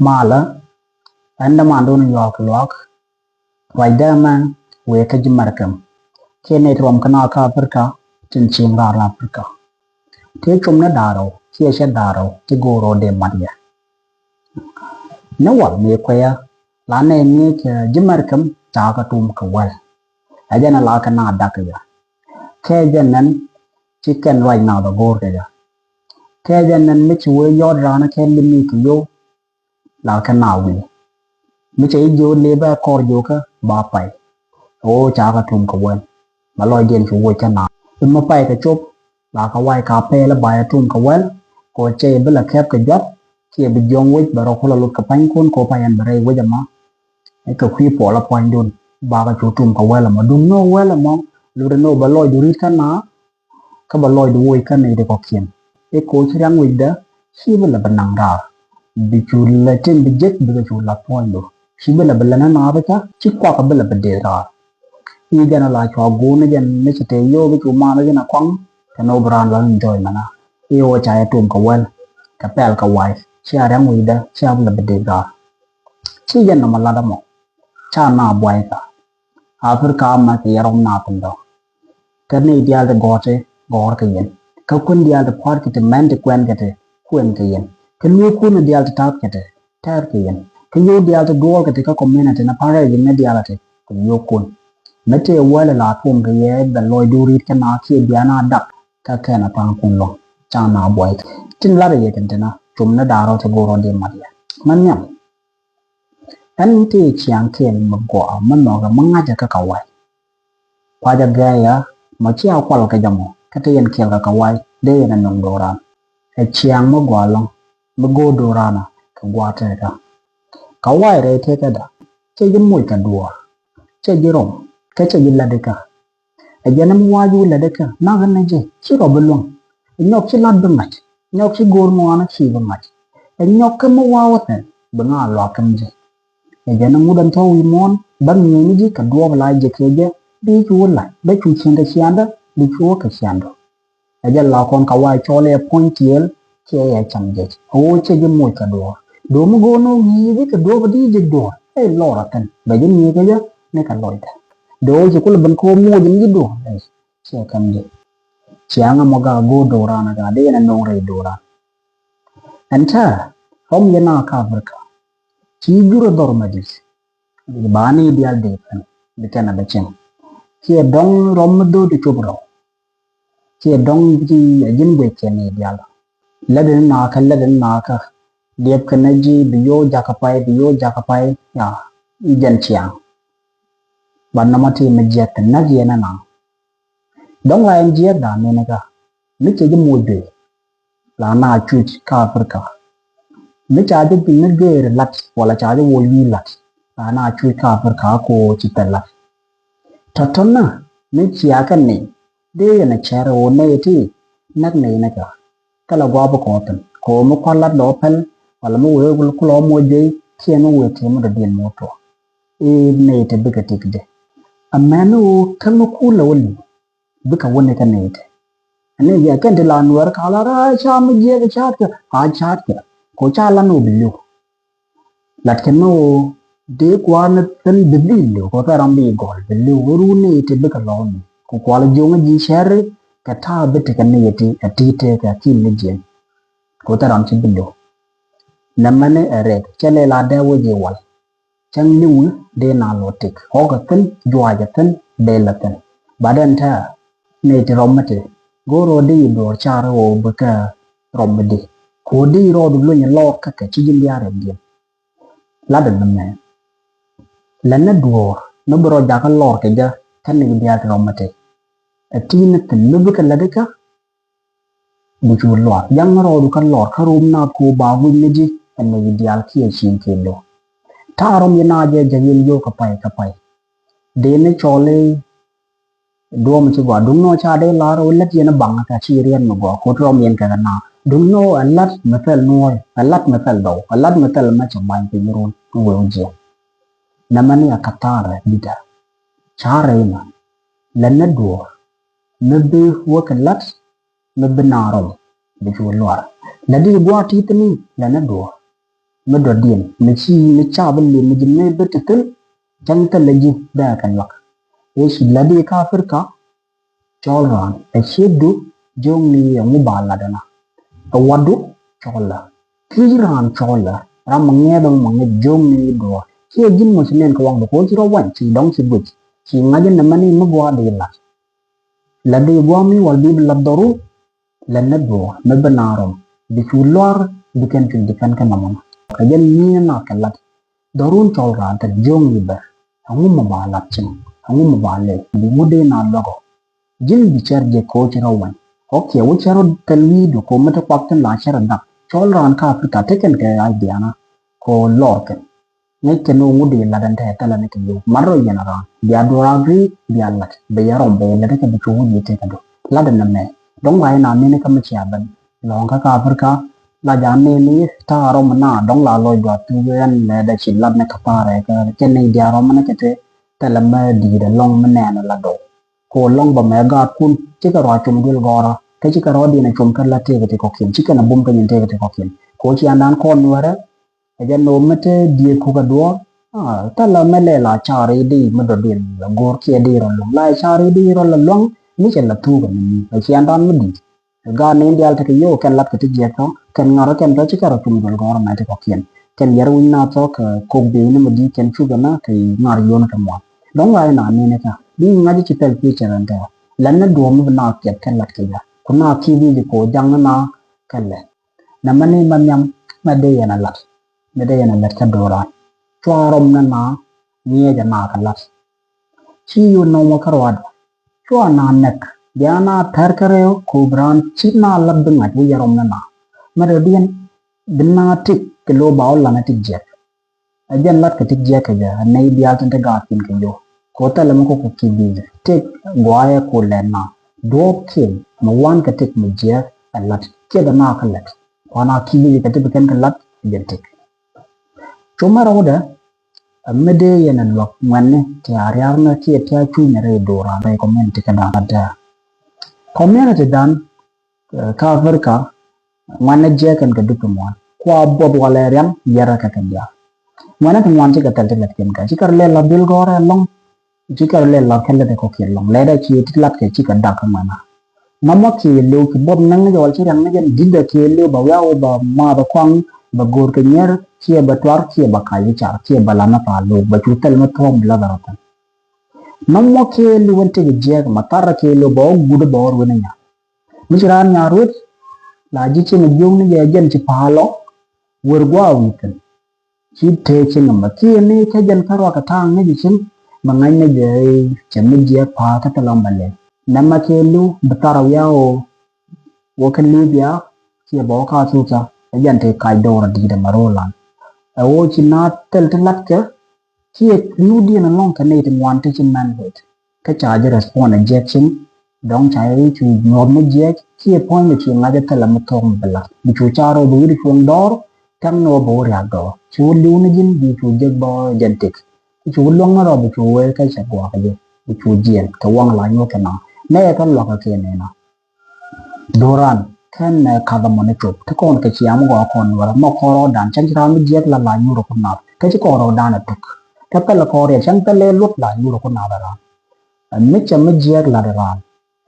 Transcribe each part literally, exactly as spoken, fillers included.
Malä, ɛn dämandun Yɔal kɛ Luaak, ruacdä ɛmɛ wëë kä ji̱ Mɛrkɛm kiɛ nɛy ti ruɔm kɛ naath kä Aprika tin cieŋ raar Aprika. Tëë com ni da̱ŋ rɛw kiɛ cɛ da̱ŋ rɛw ti go̱o̱r rɔɔdɛ mat yɛ. Ni wal mëë kuɛyä la nɛy ŋi̱i̱c kɛ ji̱ Mɛrkɛm ca kɛ tum kɛ wäl. Ɛ jɛn ɛ la kɛ naath dak kɛ jɛ. Kɛ jɛn nɛn ci kɛn ruac naath ɛ go̱o̱r kɛ jɛ. Kɛ jɛn nɛn mi ci wee yɔt raan kɛ lim mi kɛ yio̱w la kɛ naath wi̱i̱. Mi cɛ ji̱ jiök lëë bɛ kɔr jiökä ba pay. Ɣöö ca kɛ tum kɛ wäl. Bɛ lɔcdiɛn cu woc kä naath. Imɛ pay kɛ cop la kɛ wac ka pɛl i̱ ba yɛ tum kɛ wäl. Kɛ ɣöö cɛ bi la kɛp kɛ juath kiɛ bi jiɔŋ wec bɛ rɔ kulɛ lot kɛ panykun kɛ ɣöö pay ɛn bɛ rɛy wec ɛmɔ. Kɛ kui̱ puɔl ɛ puɔ̱nydun bakɛ cu tum kɛ wäl ɛmɔ. Duŋ ni ɣöö wäl ɛmɔ lot ni ɣöö bɛ lɔcdu ri̱t kä naath. Kä bɛ lɔcdu woc kä nɛy ti kɔ̱kiɛn. I̱ kɛ ɣöö ci riaŋ wecdä ci bi lɛ bi naŋ raar. Bi cu lɛ tin bi jek bikɛ cu la̱th puɔ̱nydu. Ci bi lɛ bi lɛ ni naath i̱ ca ci kuak bi lɛ bi dee raar. I̱ jɛn ala cua guun ni jɛn ni ci tëë yio̱w bi cu maan ni jɛn a kɔaŋ. Kɛ ni ɣöö bi raan la ni jɔɔc mɛnä. I̱ ɣöö ca yɛ tum kɛ wäl kɛ pɛl kɛ wac ci a riaŋ wecdä ci a bi lɛ bi dee raar. Ci jɛn nɔmɔ lat ɛmɔ ca naath buay kä Aprika mɛ kɛ yɛ rɔm naath in dɔ̱ŋ. Kä nɛy diaal ti gɔ̱r ti gɔ̱r kɛ yɛn. Kä kuän diaal ti kua̱r kɛ ti mɛn ti kuɛn kɛ ti kuɛn kɛ yɛn. Kä lueekun diaal ti ta̱a̱th kɛ ti tɛɛr kɛ yɛn. Kä yio̱w diaal ti duɔɔl kɛ ti kä community ni pa̱n rɛy ji̱ mi diaal ti kɛ yio̱wkun. Mi tëë wäl la tuɔm kɛ yɛ bɛ lɔcdu ri̱t kä naath kiɛ biana dak kä kɛn a pa̱a̱nkun lɔ̱ŋ. Ca naath buay tin lat yɛ kɛn ti na cum ni da̱ŋ rɛw ti go̱o̱r rɔɔdɛ mat yɛ. Mɛ nhiam. Ɛn tëë ciaŋ kɛɛl mi gɔaa mi nhɔkɛ mi ŋa̱cä kä kawac. Kuacä gɛɛyä mɔ cia kual kɛ jɛ mɔ kä te yɛn kɛɛl kɛ kawac dee yɛn ɛ nöŋ do̱ran. Ɛ ciaŋ mi gɔaa lɔ̱ŋ mi go̱o̱r do̱ran kɛ gua̱a̱th tëkä. Kawac rɛy tëkädä cɛ ji̱ moc kɛ duɔ̱ɔ̱r, cɛ ji̱ rɔm, kä cɛ ji̱ lätdikä. Ɛ jɛn ɛmɛ wa̱a̱ ji̱ wä lätdä kä nakä ni jɛ ci rɔ bi luäŋ. Ɛ nyɔk ci la̱t bi mac, nyɔk ci go̱o̱r ŋɔaani ci bi mac. Ɛ nyɔk kä mi wa̱a̱ wä thɛl bi ŋa̱a̱ luaak kä mi jɛ. Ɛ jɛn ɛmɛ ŋut ɛn thɔ̱ wi̱i̱ muɔ̱ɔ̱n bä ŋi̱eec ni ji̱ kɛ duɔ̱ɔ̱p la jɛ kɛ jɛ bi cu wä la̱t bä cu cieŋ kɛ ciaŋdä bi cu wä kɛ ciaŋdä. Ɛ jɛ la kɔn kawac cɔl ɛ puɔ̱ny tiɛɛl kiɛ ɛ cam jɛc. Ɣöö cɛ ji̱ moc kɛ duɔ̱ɔ̱r. Do̱mi go̱o̱r ni ɣöö ŋi̱i̱c ji̱ kɛ duɔ̱ɔ̱p di ji̱ duɔ̱ɔ̱r. Ɛ lɔr a thi̱n bɛ ji̱ ŋi̱i̱c kɛ jɛ ni kɛ lɔcdɛ. Do̱ ci kulɛ ben kɛ ɣöö moc ni ji̱ duɔ̱ɔ̱r. Ɛ ciɛ kɛm jɛ. Ciaŋ ɛmɔ gak go̱o̱r do̱ran a gak di ɛn ɛ no̱o̱ŋ rɛy do̱ran. Ɛn tɛ rɔm yɛn a kä Africa. Ci jur ɛ dhɔr mɛ di̱t. Bi ba ni diaal dee pɛn bi kɛn a bɛ cieŋ. Kiɛ dɔ̱ŋ rɔm mi dho̱o̱t cop rɔw. Kiɛ dɔ̱ŋ bi a ji̱n guic kɛn i̱ diaal. Lätdɛ ni naakä, lätdɛ ni naakä. Diɛp kɛn a ji̱ bi yo̱o̱ jakä pay, bi yo̱o̱ jakä pay. Ya, i̱ jɛn ciaŋ. Ba nɔmɔ ti mi jiɛk kɛ näk yɛn a naŋ. Dɔ̱ŋ la ɛn jiɛk da̱a̱n nɛn kä mi cɛ ji̱ moc bee. La na cuc kä Africa. Mi ca ji̱ mi gëër la̱t wala ca ji̱ woc wi̱i̱ la̱t. La na cuc kä Africa ko ci thil la̱t. Tɔ̱tɔ̱nä mi cia kɛ nɛy dee yɛn a cɛr ɣöö nɛy ti näk nɛy ni kä. Thilɛ gua̱a̱p bi kɔɔth thi̱n kɛ ɣöö mi kua̱r la̱t lɔ päl wala mi wee ku lɔ moc bee kiɛ mi wee tëë mi dɔ̱diɛn mi wä tuɔɔk. I̱ nɛy ti bikɛ tik di. Amäni ɣöö kä mi kuul lɛ wä li̱w. Bikɛ wä ni kä nɛy ti. Ɛn ni yɛ kɛn ti la nuɛɛr ka la raa ca mi jiɛk ca̱a̱t kɛ a ca̱a̱t kɛ. Ko ca la ni wä bi li̱w. Latkɛ ni wä dee kua̱r ni thi̱n bi dhil li̱w kɛ thɛ ram bi gɔl bi li̱w wä run ni ti bikɛ lɔk ni. Ku kual jiöŋä ji̱ cɛri kɛ ta̱a̱ bi tekɛ ni yɛ ti ɛ ti tekɛ ki̱n ni jiɛn. Kɛ thɛ ram ci bi li̱w. Nɛmɛ ni ɛ rɛk cɛ lɛ la dee wä ji̱ wal. Cäŋ li̱wi dee na lɔ tik ɣɔ̱kɛ thi̱n juaacɛ thi̱n dee lɛ thi̱n. Bat ɛn tɛ̈ nɛy ti rɔm mi ti go̱o̱r rɔ dee yi duɔ̱ɔ̱r car ɣöö bikɛ rɔm mi di. Ko̱ dee yi rɔɔdu luny lɔɔr kä kɛ ci ji̱n diaal rɛp diɛn. Lat ɛn mɛ lɛn ni duɔ̱ɔ̱r mi bi rɔ jakä lɔɔr kɛ jɛ kä nɛy diaal ti rɔm mi ti. Ɛ ti̱i̱n ni thi̱n mi bikɛ lät ikä. Bi cu luaar jaŋ rɔɔdu kä lɔr kä rom naath ko̱ ba wi̱c ni ji̱ ɛn nɛy diaal kiɛ ciiŋ kiɛ lo̱. Ta̱a̱ rɔm yɛ naath jɛ jɛ yɛn yio̱w kä pay kä pay. Dee ni cɔl i̱ duɔ̱ɔ̱m ci gɔaa duŋ nɔ ca dee la̱r ɣöö lät yɛn i̱ baŋ kä ci riɛn mi gɔaa ko̱t rɔm yɛn kɛ kɛ naath duŋ nɔ ɛ la̱t mi thɛl nuɔ̱ɔ̱c ɛ la̱t mi thɛl dɔw ɛ la̱t mi thɛl mɛ cɛ ba̱ny piny run mi wee wä jiɛn. Nɛmɛ ni ɛ kä ta̱a̱ rɛ di̱tɛ ca rɛ inɔ lät ni duɔ̱ɔ̱r mi bi wä kɛ la̱t. Mi bi na rɔm bi cu luar la di gua̱a̱ ti thini la na duɔ̱ɔ̱r. mi dɔ̱diɛn mi ci mi ca bi lim mi ji̱ mëë bi ti thil. Cäŋ thilɛ ji̱ bɛɛkɛ luak. Ëë ci lätdi kä Africa. Cɔl raan ɛ cietdu jiökni ɛŋu ba lat ɛna. Ɛ watdu cɔl ɛ ki̱i̱c raan cɔl ɛ ram mi ŋiɛth ɛŋu mi ŋi̱c jiökni duɔ̱ɔ̱r kiɛ ji̱n ŋuc nɛn kɛ waŋdu ko̱ ci rɔ waŋ ci dɔ̱ŋ ci guic. Ci ŋa̱c ɛn ɛmɛni mi gua̱a̱r di lat. Lat di gua̱a̱r mi wal bi bi lat dhɔru. Lɛn ni duɔ̱ɔ̱r mi bi naarom bi cu luaar bi kɛn cuc di kɛn kɛ nɔmɔnɔ. Kɛ jɛn nyi̱i̱n na kɛ lat. Dhɔrun cɔl raan tɛn jiökni bɛ. Ɛŋu mi ba lat cin ɛŋu mi ba lɛl bi ŋut dee na luäk ɔ. Ji̱n bi cɛr jɛ ko̱ ci rɔ wany. Ɔ kiɛ wä cɛr ɔ thil wi̱i̱du ko̱ mi ti kuak thin la cɛr ɔ dak cɔl raan kä Africa tekɛn kɛ idea na. Ko̱ lɔr kɛn. Ŋäc kɛn ɣöö ŋut dee lat ɛn tɛɛ thilɛ ni kɛ yio̱w mat rɔ yɛn raan bia duɔ̱ɔ̱r agri bia lat bɛ yɛ rɔm bɛ yɛ lat kɛ bi cu wä yiëë tëëkä du. Lat ɛn ɛmɛ dɔ̱ŋ la yɛn a nini kä mi cia ben lɔ̱ŋ kä kä Africa. La ja nini ta̱a̱ rɔm na dɔ̱ŋ la lɔc duath thuk ɛn lɛ dɛ ci lat ni kä pa̱a̱rɛ kɛ kɛ ni diaal rɔm ni kɛ tëë. Thilɛ mɛ di̱i̱t ɛlɔ̱ŋ mi nɛɛn ɛ la dɔw. Kɛ ɣöö lɔ̱ŋ bä mɛ gaatkun cikɛ rɔ a cum duël gɔ̱rä kä cikɛ rɔ̱diɛn a cum kä la tëëkɛ ti kɔ̱kiɛn cikɛ na bum kä nyin tëëkɛ ti kɔ̱kiɛn. Kɛ ɣöö ciandaan kɔn nuɛrɛ ɛ jɛ no̱o̱m mi te diëëk kukɛ duɔ̱ɔ̱r. Thilɛ mɛ lɛ la car i̱di mi dɔ̱diɛn la go̱o̱r kiɛ di rɔ luäŋ la car i̱di rɔ la luäŋ. Mi cɛ la thuukɛ ni mi ɛ ciandaan mi di̱i̱t. Gaat ni diaal tekɛ yio̱w kɛn lat kɛ ti jiɛk tɔ kɛn ŋa̱r kɛn tɔ cikɛ rɔ cum duël gɔ̱rä mɛ ti kɔ̱kiɛn. Kɛn yɛr wi̱ny na tɔ kɛ kok bieyni mi di̱i̱t kɛn cukɛ na kɛ ŋa̱r yio̱n kɛ muɔ̱ɔ̱n. Dɔ̱ŋ ɣa̱c na nini kä bi ŋa̱c ci pɛl pi̱i̱ cɛ rɛn tɛɛ. Lɛn ni duɔ̱ɔ̱m mi bi na kiɛt kɛn lat kɛ jɛ ku na ki̱i̱p wi̱c ko̱ jaŋ ni na kɛ lɛ. Nɛ mɛ ni mɛ nhiam mɛ dee yɛn a lat. Mɛ dee yɛn a lat kä do̱ran cua rɔm ni na. Nyiɛɛc a na kɛ lat. Ci yo̱o̱ nɔmɔ kä ruaadɔ cua na nɛk bia na tɛr kä rɛw ko̱o̱p raan ci na lat bi ŋa̱c wi̱c a rɔm ni na. Mɛ dɔ̱diɛn bi na tik kɛ lo̱o̱ ba wä lan a tik jiɛk. Ɛ jɛn lat kɛ tik jiɛk kɛ jɛ ɛ nɛy diaal tin te gaatkiɛn kɛ yio̱w. Kɛ ɣöö thilɛ mi kɔk kɛ ki̱ bi̱i̱ tik gua̱a̱yɛ ku lɛn na duɔ̱ɔ̱p kiɛn mi wan kɛ tik mi jiɛk ɛ lat kiɛ bɛ na kä lɛt. Kuan a ki̱ bi̱i̱ kɛ ti bi kɛn kɛ lat ɛ jɛn tik. Cu mɛ rɔwdɛ ɛ mi dee yɛn ɛ luäk ŋuɛ̈tni ti a ria̱a̱rnä kiɛ ti a cuucnɛ rɛy do̱ran rɛy community kɛ dan lat dee. Community dan kä Africa ŋuɛ̈tni jiɛk kɛn kɛ dup ti muɔ̱ɔ̱n kua buɔth walɛ riaŋ yɛrɛ kɛ kɛn diaal. Ŋuɛ̈tni ti ŋuan cikɛ thil ti lɛt kɛn kɛ cikɛ rɛ lɛ lath duel gɔ̱rɛ ɛlɔ̱ŋ. Cikɛ rɛ lɛ lath kɛ lɛt kɛ kɔ̱kiɛn ɛlɔ̱ŋ lɛt ɛ ci ti lat kɛ cikɛ dak kä ŋuɛ̈tni. Nɔmɔ kiɛ liw ki buɔth näŋ ni jɛ wal ci riaŋ ni jɛ di̱t ɛ kiɛ liw bɛ wiaw bɛ math ɛ kɔaŋ bɛ go̱o̱r kɛ nyier kiɛ bɛ tuar kiɛ bɛ kac i̱ car kiɛ bɛ lam ni pa̱a̱l lo̱o̱k bɛ cu thil mi thuɔ̱ɔ̱ŋ bi lath ɛ rɔ thil. Nɔmɔ kiɛ liw ɛn tëk jiɛk mɛ thar ɛ kiɛ liw bɛ wä guut bɛ wä ruet ni nya̱. Mi ci raan nya̱ ruet la ji̱ cieŋ jiökni jɛ jɛn ci pa̱a̱l ɔ. Wer gua̱a̱ wi̱i̱ thi̱n ci tëë cieŋ ɛmɛ kiɛ ni kä jɛn kä ruakä ta̱a̱ŋ ŋäc ji̱ cieŋ. Mɛ ŋa̱c ni jɛ cɛ mi jiɛk pa̱a̱l kä thil ɔm bɛ lɛl nɛmɛ kiɛ li̱w bi thar a wiaa ɣöö wä kä Libya kiɛ bɛ wä kä Ethiopia. Ɛ jɛn tëë kac do̱r a di̱i̱t ɛmɛ ro̱o̱ lan ɛ ɣöö ci na thil ti latkɛ. Kiɛ nyuuthdiɛn ɛlɔ̱ŋ kɛ nɛy ti ŋuan ti ci mɛn wet kä ca ji̱ respond ɛ jiɛk cieŋ. Dɔ̱ŋ ca yɛ cu nyuɔ̱th mi jiɛk kiɛ puɔ̱ny mi ci ŋa̱c ɛ thilɛ mi thuɔ̱k mi bi la̱t bi cu ca rɔ bi wi̱r cuɔ̱ŋ dɔ̱ɔ̱r. Tɛ̈ŋ ni wä bɛ wä ria̱k dɔ̱ɔ̱r ci wä li̱w ni ji̱n bi cu jiäk bä jɛn tik. Ci wä luäŋ ni rɔ bi cu wee kä cɛ gua̱a̱k jɛ bi cu jiɛn kɛ waŋ la nyuɔ̱th kɛ na nɛ yɛ kä luakä kiɛ nɛna. Do̱ran kɛn nɛ kath ɛmɔ ni cop ti kɔn kɛ ciam gɔaa kɔn nuɔrɛ mɔ kɔn rɔɔdan cɛn ci ram mi jiɛk la la nyuur ku nath kä ci kɔn rɔɔdan ɛ tuk. Kä pɛl kɔn riɛk cɛn pɛl ɛ luɔt la nyuur ku nath ɛ ram. Ɛ mi cɛ mi jiɛk lat ɛ ram.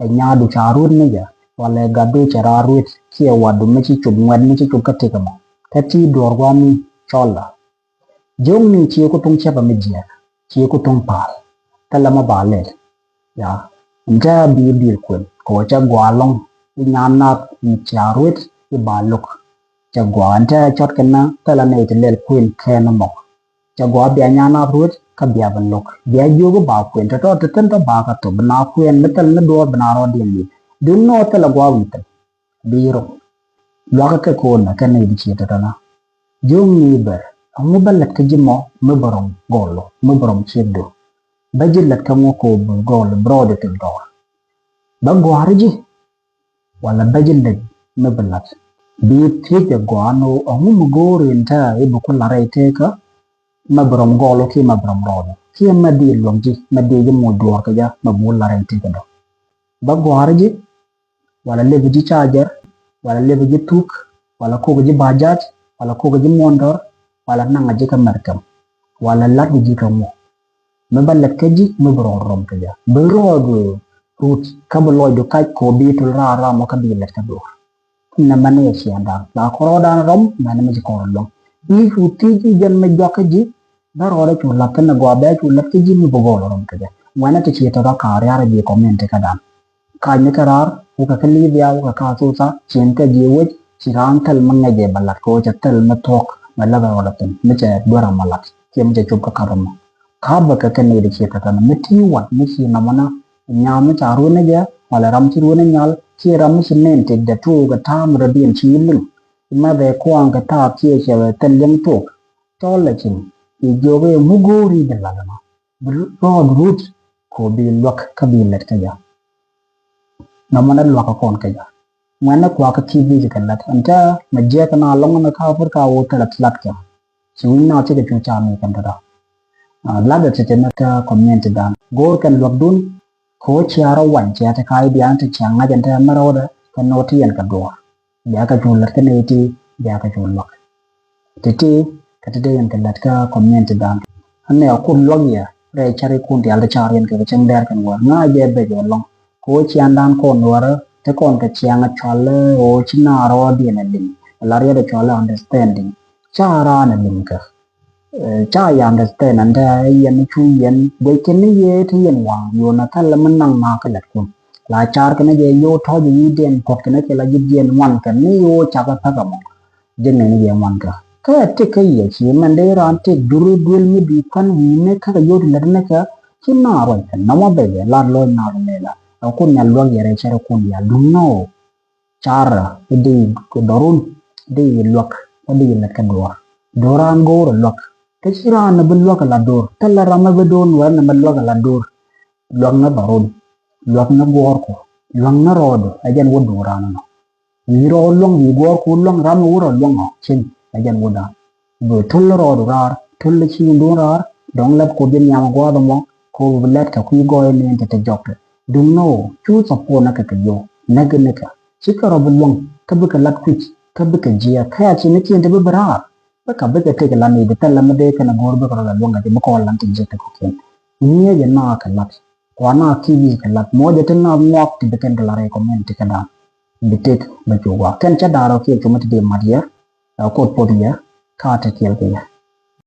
Ɛ nyaadu ca ruet ni jɛ walɛ gatdu cɛ raa ruet kiɛ watdu mi ci cop ŋuɛt mi ci cop kä tik ɛmɔ. Kä ti duɔr guam mi cɔl la. Jiökni cie ku tuŋ cäpä mi jiɛk cie ku tuŋ pa̱a̱l. Thilɛ mɔ ba lɛl ya. Ɛn te a bi̱i̱ di̱i̱l kuën kɛ wä cɛ gua̱a̱ lɔ̱ŋ i̱ nyan nath mi cia ruet i̱ ba lo̱k. Cɛ gua̱a̱ ɛn te a cɔt kɛ na thilɛ nɛy ti lɛl kuën kɛn mɔk. Cɛ gua̱a̱ bia nyan nath ruet kä bia bi lo̱k bia jiök i̱ ba kuën tɔ̱tɔ̱ ti thin tɔ̱ ba kä thop bi na kuën mi thil ni duɔɔr bi na rɔɔdiɛn li̱th. Duŋ nɔ thilɛ gua̱a̱ wi̱i̱ thil. Bi rɔ luakä kɛ ko̱o̱n kɛ nɛy bi ciet tɔ̱tɔ̱na. Jiökni bɛr ɛŋu bä lät kä ji̱ mɔ mi bä rɔm gɔl mi bä rɔm ciekdu. Bä ji̱ lät kä ŋu ko̱o̱p bi gɔl bi rɔɔdɛ thil gɔaa. Bä gɔaari ji̱ wala bä ji̱ lät mi bi la̱t. Bi thiec ɛ gɔaa ni ɛŋu mi go̱o̱r in te i̱ bi ku la̱t rɛy tekä. Mɛ bi rɔm gɔl kiɛ mɛ bi rɔm rɔɔdɛ kiɛ mɛ di luäŋ ji̱ mɛ di ji̱ moc duɔɔr kɛ jɛ mɛ bi wä la̱t rɛy tekä dɔ. Bä gɔaari ji̱ wala lep ji̱ charger wala lep ji̱ thuk wala kok ji̱ bajaj wala kok ji̱ muɔ̱ndɔr. wala naŋ a ji̱ kä mɛr kɛm, wala lat bi ji̱ kä ŋu. Mi ba lät kä ji̱, mi bi rɔɔd rɔm kä jɛ. Bi rɔɔd rut, kä bi lɔcdu kac kɔ bi tul raar ram ɔ kä bi lät kä duɔr. Nɛ mɛn yɛ ciɛndan. La kɔrɔdan rɔm, mɛn mi ci kɔrɔ luɔm. Bi cu thiec i̱ jɛn mi juak kä ji̱, bä rɔɔdɛ cu lath kä nɛ gɔaa bɛ cu lath kä ji̱ mi bi gɔɔl rɔm kä jɛ. Ŋuɛnɛ ti ci tɔt ɔ ka̱a̱r ya̱r ji̱ kɔmin ti kädan. Ka̱a̱c ni kä raar, wukɛ kä Libya, wukɛ kä Athusa, cien kä ji̱ wec, ci raan thil mi ŋäc jɛ bä lath kɛ wec a thil mi thuɔ̱k, mɛ lath rɔɔdɛ thin, mi cɛ duer a mɔ lath, kiɛ mi cɛ cop kä ka̱r mɔ. Ka̱a̱p bä kɛ kɛ nɛy di ci tɔt ɔ mi ti wat, mi ci nɔmɔnä, nyam mi ca ruënä jɛ, wala ram ci ruënä nyal, ci ram mi ci nen tëkdɛ tuuk ɛ ta̱a̱m rɔ diɛn ci liŋ. Ci mɛth ɛ kuaŋ kɛ taap ci ɛ cɛ wɛ thil liŋ tuuk. Cɔl ɛ cin, ci jiök ɛ mi go̱o̱ri bi lat ɛnɔ. Bi rɔɔd rut, ko bi luäk kä bi lät kä jɛ. Nɔmɔnä luäk kä kɔn kä jɛ. Ŋuɛnɛ kuakä ki bi jɛ kɛ lät. Ɛn tɛ mɛ jiɛk na lɔŋ ni kä Africa wo thilɛ lat kɛ. Ci wi̱ny na cikɛ cu ca mi kɛn tɔtɔ. Lat ɛ ti ti mɛ kä community dan. Go̱o̱r kɛn luäk dun. Ko cia rɔ wany cia ti ka idian ti cia ŋa̱c ɛn tɛ mɛ rɔɔdɛ kɛ nɔ ti yɛn kɛ duɔɔr. Bia kɛ cu lät kä nɛy ti, bia kɛ cu luäk. Ti ti, kä ti dee yɛn kɛ lät kä community dan. Ɛn nɛ akut luäk yɛ rɛy cari kun diaal ti car yɛn kɛ cäŋ dɛr kɛn wär ŋa̱ jɛ bɛ jɛ lɔŋ. Ko cian dan kɔn wär ti kɔn kɛ ciaŋ a cual ɛ o ci na rɔ diɛn a liŋ. La riɛt a cual ɛ understanding. Ca raan a liŋ kɛ. Ca yɛ understand ɛn tɛ yɛn cu yɛn guɛc kɛn ni yɛ ti yɛn waŋ yonɛ thɛl mi naŋ ma kä lɛt kun. La car kɛn jɛ yow tɔ̱ jɛ yi den kuɔth kɛn kɛ la ji̱ diɛn ŋuan kɛn ni yow cakɛ päk ɛmɔ. Jɛ nɛn yɛ ŋuan kɛ kɛ tik kä yɛ ci mɛn dee raan tik dur duel mi bi kuan wi̱i̱ ni kä kɛ yow ti lɛt ni kɛ ci na ruac kɛn nɔmɔ bɛ yɛ lat lo̱c na run nɛ la. Ɛ kun yɛ luäk yɛ rɛy cɛr kun yɛ luŋ nɔ. Car i̱ di kɛ dhɔrun, di i̱ luäk, kä di i̱ lät kä duɔ̱ɔ̱r. Do̱ran go̱o̱r i̱ luäk. Kä ci raan ni bi luäk i̱ la do̱r. Thilɛ ram mi bi do̱r ni wɛr ni mi luäk i̱ la do̱r. Luäk ni dhɔrun. Luäk ni guɔ̱ɔ̱rku. Luäk ni rɔɔdu. Ɛ jɛn wä do̱ran inɔ. Wi̱i̱ rɔɔd luäŋ, wi̱i̱ guɔ̱ɔ̱rku luäŋ, ram mi wä rɔ luäŋ ɔ. Cin. Ɛ jɛn wä dan. Bi tul rɔɔdu raar, tul ci wundun raar, dɔ̱ŋ lɛp Kuoth ji̱ nhiam gua̱a̱th ɛmɔ, Kuoth bi lɛt kɛ kui̱ gɔɔy ni ɛn te te jɔk te. Duŋ ni ɣöö cu thɔpuɔn nɛ kɛ kɛ yio̱w, näk ni kɛ. Cikɛ rɔ bi luäŋ, kä bikɛ lat kui̱c, kä bikɛ jiɛɛk, kä a ci ni ciɛn te bi bi raar. Bikɛ bikɛ tëk lan i̱ bi thilɛ mi dee kɛn a go̱o̱r bikɛ rɔ la luäŋ kɛ ti bikɛ wä lan ti jiɛk te kɔ̱kiɛn. Ŋi̱eec ɛ na kɛ lat, kua na ki̱i̱c kɛ lat, muɔcɛ ti na ŋuak ti bi kɛn kɛ la rɛy kɔmiɛn ti kɛ da̱a̱n. Bi tëk bɛ cu gua̱a̱k. Kɛn cä da̱a̱r ɔ kiɛ cumä ti dee mat yɛ, ɛ Kuoth puɔth yɛ, ka te kiɛl kɛ yɛ.